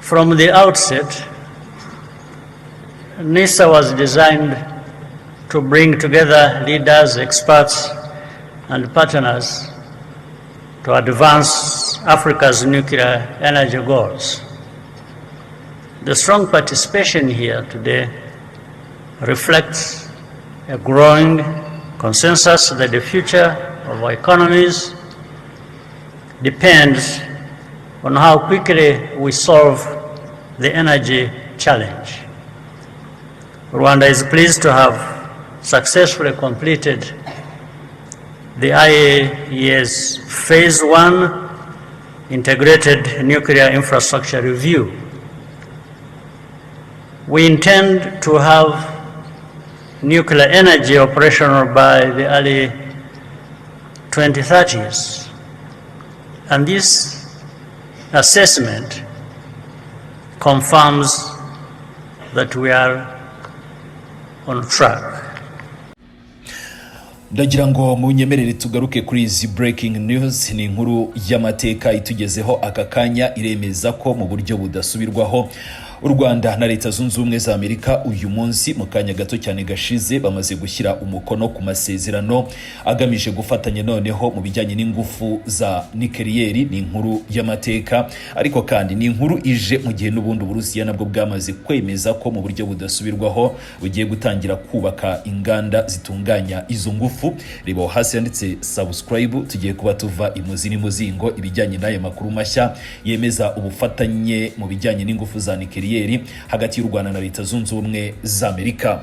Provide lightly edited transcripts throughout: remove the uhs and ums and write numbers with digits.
From the outset, NISR was designed to bring together leaders, experts, and partners to advance Africa's nuclear energy goals. The strong participation here today reflects a growing consensus that the future of our economies depends on how quickly we solve the energy challenge. Rwanda is pleased to have successfully completed the IAEA's Phase 1 Integrated Nuclear Infrastructure Review. We intend to have nuclear energy operational by the early 2030s. And this assessment confirms that we are on track. Ndagira ngo munyemerere tugaruke kuri izi breaking news. Ni inkuru y'amateka itugezeho aka kanya, iremeza ko mu buryo budasubirwaho u Rwanda na Leta Zunze Ubumwe za Amerika uyu munsi, mu kanya gato cyane gashize, bamaze gushyira umukono ku masezerano agamije gufatanya noneho mu bijyanye n'ingufu za nikeliyeri. Ni inkuru y'amateka, ariko kandi ni inkuru ije mu gihe n'ubundi Uburusiya nabwo bwamaze kwemeza ko mu buryo budasubirwaho bugiye gutangira kubaka inganda zitunganya izo ngufu. Reba aho hasi yanditse subscribe, tugiye kuba tuva imuzi n'imuzingo ibijyanye n'aya makuru mashya yemeza ubufatanye mu bijyanye n'ingufu za nikeliyeri hagati y'u Rwanda na Leta Zunze Ubumwe za Amerika.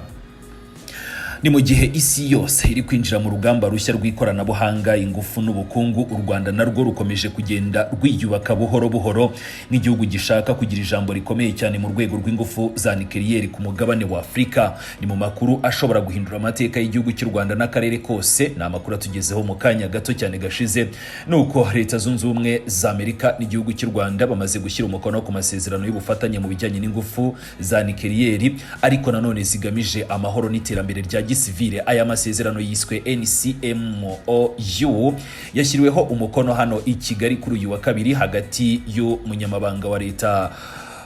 Ni mu gihe isi yose iri kwinjira mu rugamba rushya rw'ikoranabuhanga, ingufu n'ubukungu, u Rwanda narwo rukomeje kugenda rwiyubaka buhoro buhoro nk'igihugu gishaka kugira ijambo rikomeye cyane mu rwego rw'ingufu za nikeliyeri ku mugabane wa Afurika. Ni mu makuru ashobora guhindura amateka y'igihugu cy'u Rwanda n'akarere kose. Ni amakuru atugezeho mu kanya gato cyane gashize, nuko Leta Zunze Ubumwe za Amerika n'igihugu cy'u Rwanda bamaze gushyira umukono ku masezerano y'ubufatanye mu bijyanye n'ingufu za nikeliyeri, ariko nanone zigamije amahoro n'iterambere rya gisivile. Aya masezerano yiswe NCMOU, yashyiriweho umukono hano i Kigali kuri uyu wa kabiri hagati y'umunyamabanga wa leta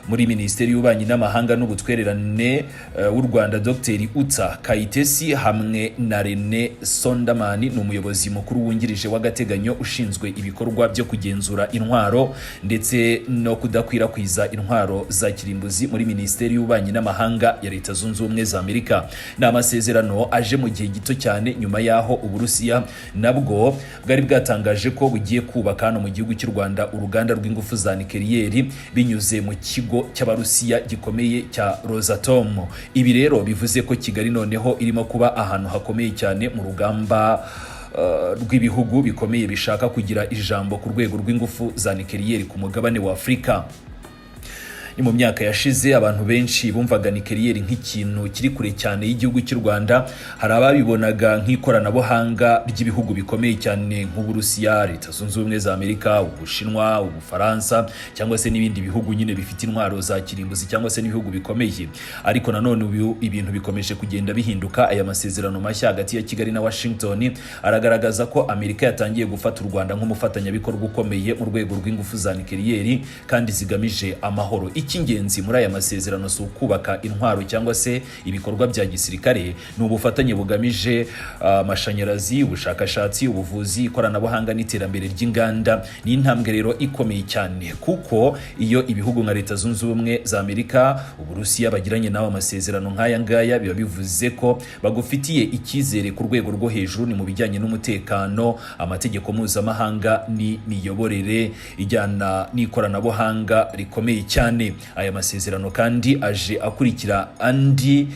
muri Minisiteri y'Ububanyi n'Amahanga n'Ubutwererane w'u Rwanda, Dr Uta Kayitesi, hamwe na Rene Sonderman, ni umuyobozi mukuru wungirije w'agateganyo ushinzwe ibikorwa byo kugenzura intwaro ndetse no kudakwirakwiza intwaro za kirimbuzi muri Minisiteri y'Ububanyi n'Amahanga ya Leta Zunze Ubumwe za Amerika. Ni amasezerano aje mu gihe gito cyane nyuma y'aho Uburusiya nabwo bwari bwatangaje ko bugiye kubaka hano mu gihugu cy'u Rwanda uruganda rw'ingufu za nikeliyeri binyuze mu kigo cy'Abarusiya gikomeye cya Rosatom. Ibi rero bivuze ko Kigali noneho irimo kuba ahantu hakomeye cyane mu rugamba rw'ibihugu bikomeye bishaka kugira ijambo ku rwego rw'ingufu za nikeliyeri ku mugabane wa Afurika. Ni mu myaka yashize abantu benshi bumvaga nikeliyeri nk'ikintu kiri kure cyane y'igihugu cy'u Rwanda. Hari ababibonaga nk'ikoranabuhanga ry'ibihugu bikomeye cyane nk'Uburusiya, Leta Zunze Ubumwe za Amerika, Ubushinwa, Ubufaransa cyangwa se n'ibindi bihugu nyine bifite intwaro za kirimbuzi cyangwa se n'ibihugu bikomeye. Ariko nanone ubu ibintu bikomeje kugenda bihinduka. Aya masezerano mashya hagati ya Kigali na Washington aragaragaza ko Amerika yatangiye gufata u Rwanda nk'umufatanyabikorwa ukomeye mu rwego rw'ingufu za nikeliyeri kandi zigamije amahoro. Icy'ingenzi muri aya masezerano si ukubaka intwaro cyangwa se ibikorwa bya gisirikare, ni ubufatanye bugamije amashanyarazi, ubushakashatsi, ubuvuzi, ikoranabuhanga n'iterambere ry'inganda. Ni intambwe rero ikomeye cyane, kuko iyo ibihugu nka Leta Zunze Ubumwe za Amerika, Uburusiya bagiranye nawe amasezerano nk'aya ngaya, biba bivuze ko bagufitiye icyizere ku rwego rwo hejuru. Ni mu bijyanye n'umutekano, amategeko mpuzamahanga n'imiyoborere ijyana n'ikoranabuhanga rikomeye cyane. Aya masezerano kandi aje akurikira andi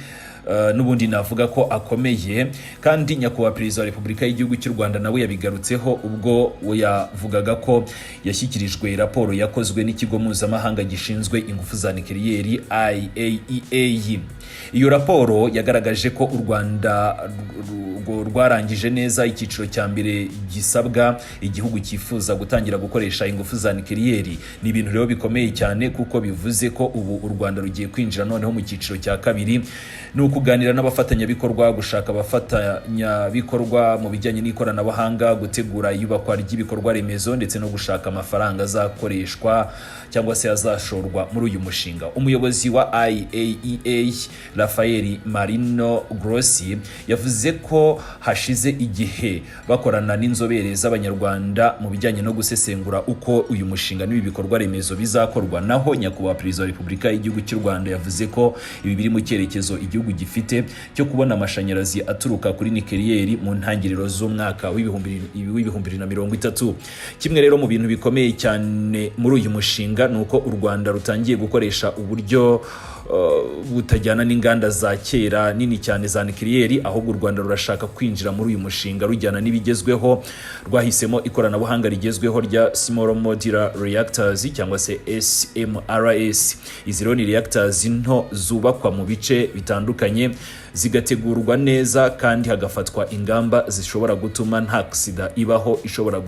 n'ubundi navuga ko akomeye, kandi Nyakubahwa Perezida wa Repubulika y'igihugu cy'u Rwanda nawe yabigarutseho ubwo yavugaga ko yashyikirijwe raporo yakozwe n'ikigo mpuzamahanga gishinzwe ingufu za nikeliyeri, IAEA. Iyo raporo yagaragaje ko u Rwanda rwarangije neza icyiciro cya mbere gisabwa igihugu cyifuza gutangira gukoresha ingufu za nikeliyeri. Ni ibintu rero bikomeye cyane, kuko bivuze ko ubu u Rwanda rugiye kwinjira noneho mu cyiciro cya kabiri. Ni ukuvuga ko Ukuganira n'abafatanyabikorwa, gushaka abafatanyabikorwa mu bijyanye n'ikoranabuhanga, gutegura iyubakwa ry'ibikorwa remezo ndetse no gushaka amafaranga azakoreshwa cyangwa se azashorwa muri uyu mushinga. Umuyobozi wa IAEA, Rafael Marino Grossi, yavuze ko hashize igihe bakorana n'inzobere z'Abanyarwanda mu bijyanye no gusesengura uko uyu mushinga n'ibi bikorwa remezo bizakorwa. Naho Nyakubahwa Perezida wa Repubulika y'Igihugu cy'u Rwanda yavuze ko ibi biri mu cyerekezo igihugu gifite cyo kubona amashanyarazi aturuka kuri nikeliyeri mu ntangiriro z'umwaka w'2030. Kimwe rero mu bintu bikomeye cyane muri uyu mushinga ni uko u Rwanda rutangiye gukoresha uburyo butajyana n'inganda za kera nini cyane za nikiriyeri, ahubwo u Rwanda rurashaka kwinjira muri uyu mushinga rujyana n'ibigezweho. Rwahisemo ikoranabuhanga rigezweho rya Small Modular Reactors cyangwa se SMRs. Izi rero ni reactors nto zubakwa mu bice bitandukanye, zigategurwa neza kandi hagafatwa ingamba zishobora gutuma nta accident ibaho ishobora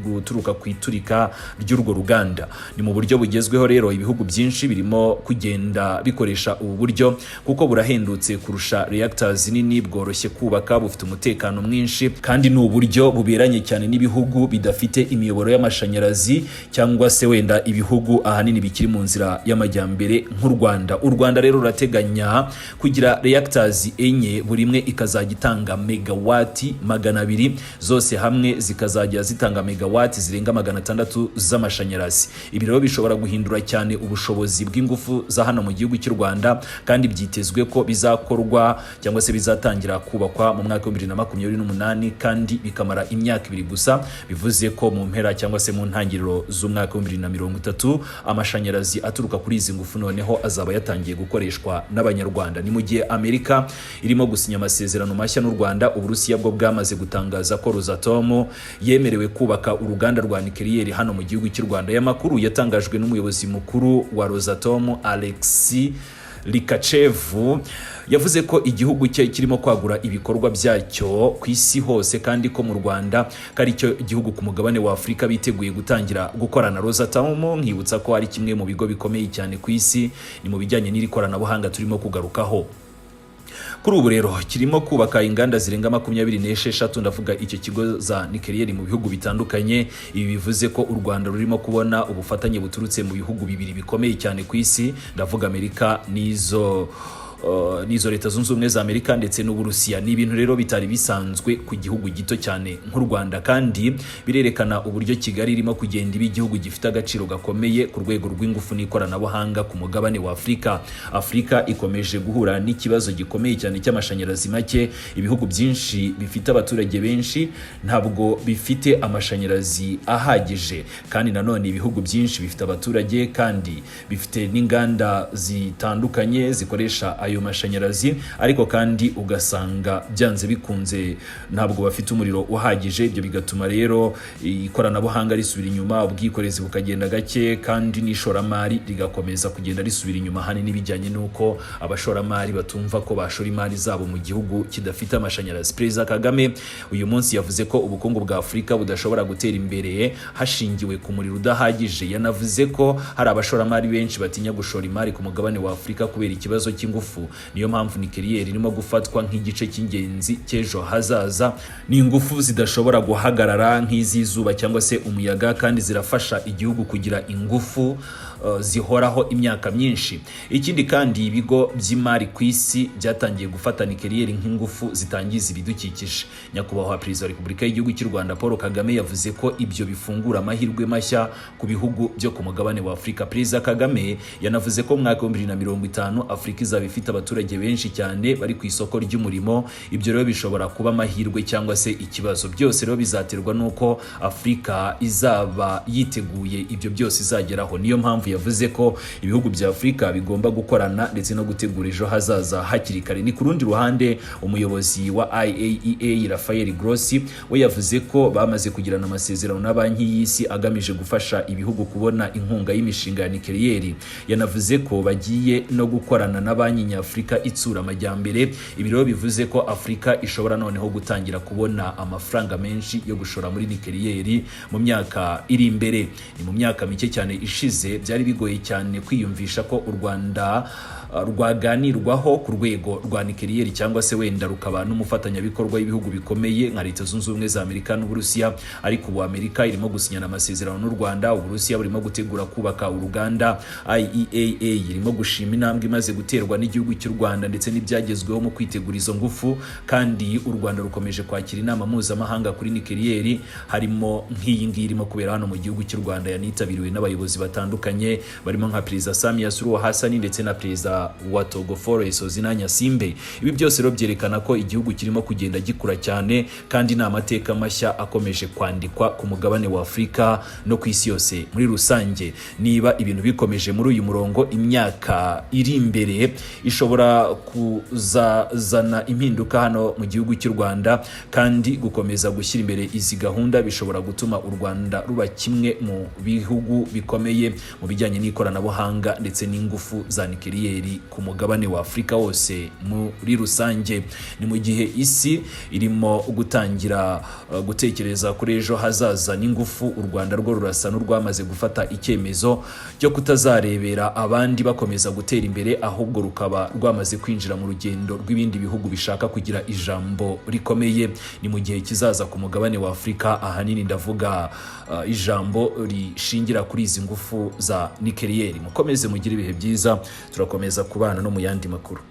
guturuka ku iturika ry'urwo ruganda. Ni mu buryo bugezweho rero. Ibihugu byinshi birimo kugenda bikoresha ubu buryo kuko burahendutse kurusha reactors nini, bworoshye kubaka, bufite umutekano mwinshi kandi ni uburyo buberanye cyane n'ibihugu bidafite imiyoboro y'amashanyarazi cyangwa se wenda ibihugu ahanini bikiri mu nzira y'amajyambere nk'u Rwanda. U Rwanda rero rurateganya kugira reactors enye, buri imwe ikazajya itanga megawati 200, zose hamwe zikazajya zitanga megawati zirenga 600 z'amashanyarazi. Ibi rero bishobora guhindura cyane ubushobozi bw'ingufu za hano mu gihugu cy'u Rwanda, kandi byitezwe ko bizakorwa cyangwa se bizatangira kubakwa mu mwaka wa 2028 kandi bikamara imyaka 2 gusa. Bivuze ko mu mpera cyangwa se mu ntangiriro z'umwaka wa 2030 amashanyarazi aturuka kuri izi ngufu noneho azaba yatangiye gukoreshwa n'Abanyarwanda. Ni mu gihe Amerika irimo gusinya amasezerano mashya n'u Rwanda, Uburusiya bwo bwamaze gutangaza ko Rosatom yemerewe kubaka uruganda rwa nikiriyeri hano mu gihugu cy'u Rwanda. Aya makuru yatangajwe n'umuyobozi mukuru wa Rosatom, Alexei Likhachev. Yavuze ko igihugu cye kirimo kwagura ibikorwa byacyo ku isi hose kandi ko mu Rwanda ko ari cyo gihugu ku mugabane wa Afurika biteguye gutangira gukorana. Rosatom, nkibutsa ko ari kimwe mu bigo bikomeye cyane ku isi ni mu bijyanye n'iri koranabuhanga turimo kugarukaho. Kuri ubu rero kirimo kubaka inganda zirenga 26, ndavuga icyo kigo, za nikeliyeri mu bihugu bitandukanye. Ibi bivuze ko u Rwanda rurimo kubona ubufatanye buturutse mu bihugu bibiri bikomeye cyane ku isi, ndavuga Amerika n'izo Leta Zunze Ubumwe za Amerika ndetse n'Uburusiya. Ni ibintu rero bitari bisanzwe ku gihugu gito cyane nk'u Rwanda, kandi birerekana uburyo Kigali irimo kugenda iba igihugu gifite agaciro gakomeye ku rwego rw'ingufu n'ikoranabuhanga ku mugabane wa Afurika. Afurika ikomeje guhura n'ikibazo gikomeye cyane cy'amashanyarazi make. Ibihugu byinshi bifite abaturage benshi ntabwo bifite amashanyarazi ahagije, kandi nanone ibihugu byinshi bifite abaturage kandi bifite n'inganda zitandukanye zikoresha ayo mashanyarazi, ariko kandi ugasanga byanze bikunze ntabwo bafite umuriro uhagije. Ibyo bigatuma rero ikoranabuhanga risubira inyuma, ubwikorezi bukagenda gake kandi n'ishoramari rigakomeza kugenda risubira inyuma, ahanini bijyanye n'uko abashoramari batumva ko bashora imari zabo mu gihugu kidafite amashanyarazi. Perezida Kagame uyu munsi yavuze ko ubukungu bwa Afurika budashobora gutera imbere hashingiwe ku muriro udahagije. Yanavuze ko hari abashoramari benshi batinya gushora imari ku mugabane wa Afurika kubera ikibazo cy'ingufu. Niyo mpamvu nikeliyeri irimo gufatwa nk'igice cy'ingenzi cy'ejo hazaza. Ni ingufu zidashobora guhagarara nk'iz'izuba cyangwa se umuyaga, kandi zirafasha igihugu kugira ingufu zihoraho imyaka myinshi. Ikindi kandi, ibigo by'imari ku isi byatangiye gufata nikeliyeri nk'ingufu zitangiza ibidukikije. Nyakubahwa Perezida wa Repubulika y'Igihugu cy'u Rwanda Paul Kagame yavuze ko ibyo bifungura amahirwe mashya ku bihugu byo ku mugabane wa Afurika. Perezida Kagame yanavuze ko mu mwaka wa 2050 Afurika izaba ifite abaturage benshi cyane bari ku isoko ry'umurimo. Ibyo rero bishobora kuba amahirwe cyangwa se ikibazo. Byose rero bizaterwa n'uko Afurika izaba yiteguye ibyo byose izageraho. Niyo mpamvu yavuze ko ibihugu bya Afurika bigomba gukorana ndetse no gutegura ejo hazaza hakiri kare. Ni ku rundi ruhande, umuyobozi wa IAEA, Rafael Grossi, we yavuze ko bamaze kugirana amasezerano na Banki y'Isi agamije gufasha ibihugu kubona inkunga y'imishinga ya nikeliyeri. Yanavuze ko bagiye no gukorana na Banki Nyafurika Itsura Amajyambere. Ibi rero bivuze ko Afurika ishobora noneho gutangira kubona amafaranga menshi yo gushora muri nikeliyeri mu myaka iri imbere. Ni mu myaka mike cyane ishize byari Byari bigoye cyane kwiyumvisha ko u Rwanda rwaganirwaho ku rwego rwa nikeliyeri, cyangwa se wenda rukaba n'umufatanyabikorwa w'ibihugu bikomeye nka Leta Zunze Ubumwe za Amerika n'Uburusiya. Ariko ubu Amerika irimo gusinyana amasezerano n'u Rwanda, Uburusiya burimo gutegura kubaka uruganda, IAEA irimo gushima intambwe imaze guterwa n'igihugu cy'u Rwanda ndetse n'ibyagezweho mu kwitegura izo ngufu, kandi u Rwanda rukomeje kwakira inama mpuzamahanga kuri nikeliyeri, harimo nk'iyi ngiyi irimo kubera hano mu gihugu cy'u Rwanda, yanitabiriwe n'abayobozi batandukanye barimo nka Perezida Samia Suluhu Hassan ndetse na Perezida wa Togo, Faure Essozimna Gnassingbé. Ibi byose rero byerekana ko igihugu kirimo kugenda gikura cyane, kandi ni amateka mashya akomeje kwandikwa ku mugabane wa Afurika no ku isi yose muri rusange. Niba ibintu bikomeje muri uyu murongo, imyaka iri imbere ishobora kuzazana impinduka hano mu gihugu cy'u Rwanda, kandi gukomeza gushyira imbere izi gahunda bishobora gutuma u Rwanda ruba kimwe mu bihugu bikomeye mu bijyanye n'ikoranabuhanga ndetse n'ingufu za nikeliyeri ku mugabane wa Afurika wose muri rusange. Ni mu gihe isi irimo gutangira gutekereza kuri ejo hazaza n'ingufu, u Rwanda rwo rurasa n'urwamaze gufata icyemezo cyo kutazarebera abandi bakomeza gutera imbere, ahubwo rukaba rwamaze kwinjira mu rugendo rw'ibindi bihugu bishaka kugira ijambo rikomeye ni mu gihe kizaza ku mugabane wa Afurika. Ahanini ndavuga ijambo rishingira kuri izi ngufu za nikeliyeri. Mukomeze mugire ibihe byiza, turakomeza kubana no mu yandi makuru.